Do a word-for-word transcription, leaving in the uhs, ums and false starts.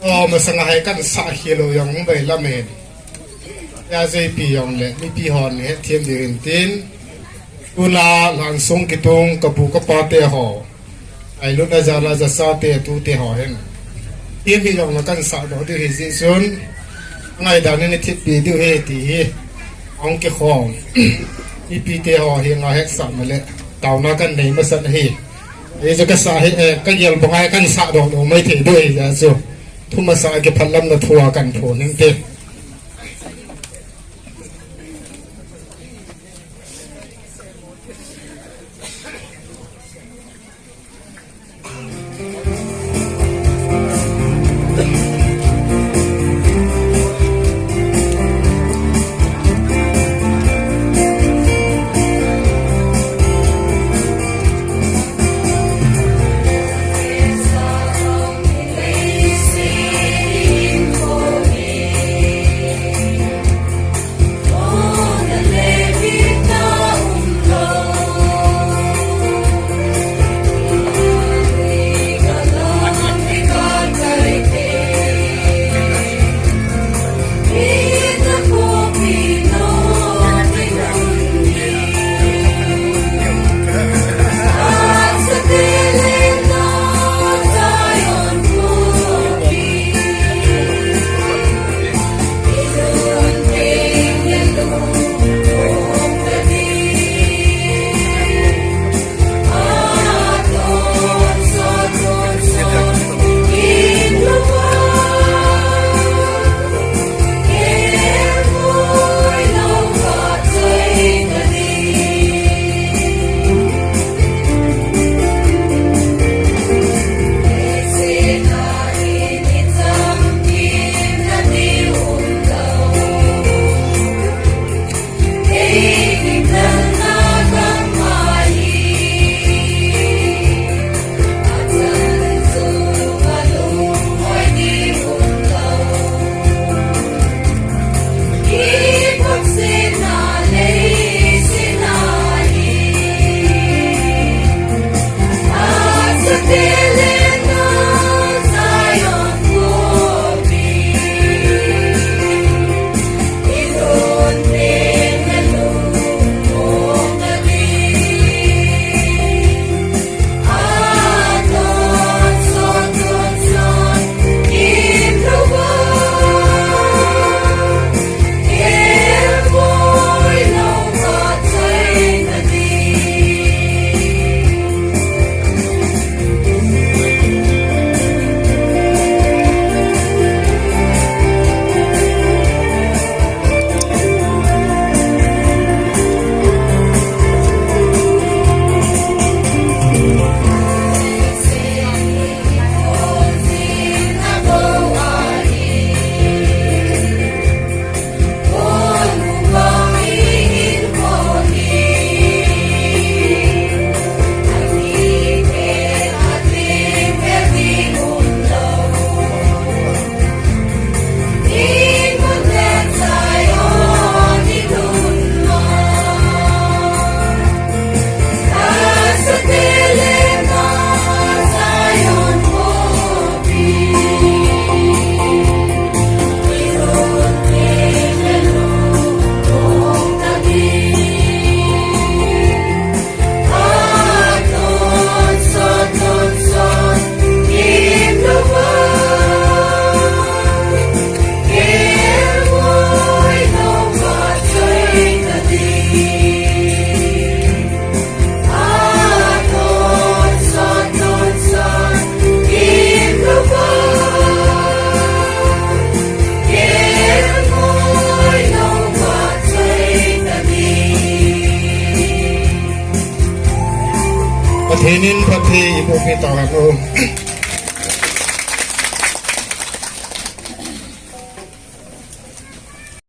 Aw, masanga hai kan sah hilou jong bai lamen. Ya J P jong le mipi hon hethem diu hin tin. Tuna lansung kitung kapu kapa te ho, ailutna jal a jasa te, tute ho hin, himi jong la kan sah doh diu hi jeh chun, ngaidan in i thippi diu hi ti hi hung kikhom. Mipi te ho hi nga hetsah na le tauna kan nei masat ahi. Ei, chu ka sah hi, eh, ka gel banga kan sah doh lou mai thei diu hi jeh chun, thumasa kiphatlamna thu a kan phon inte. Pathen in phatthei iboh peh tahen.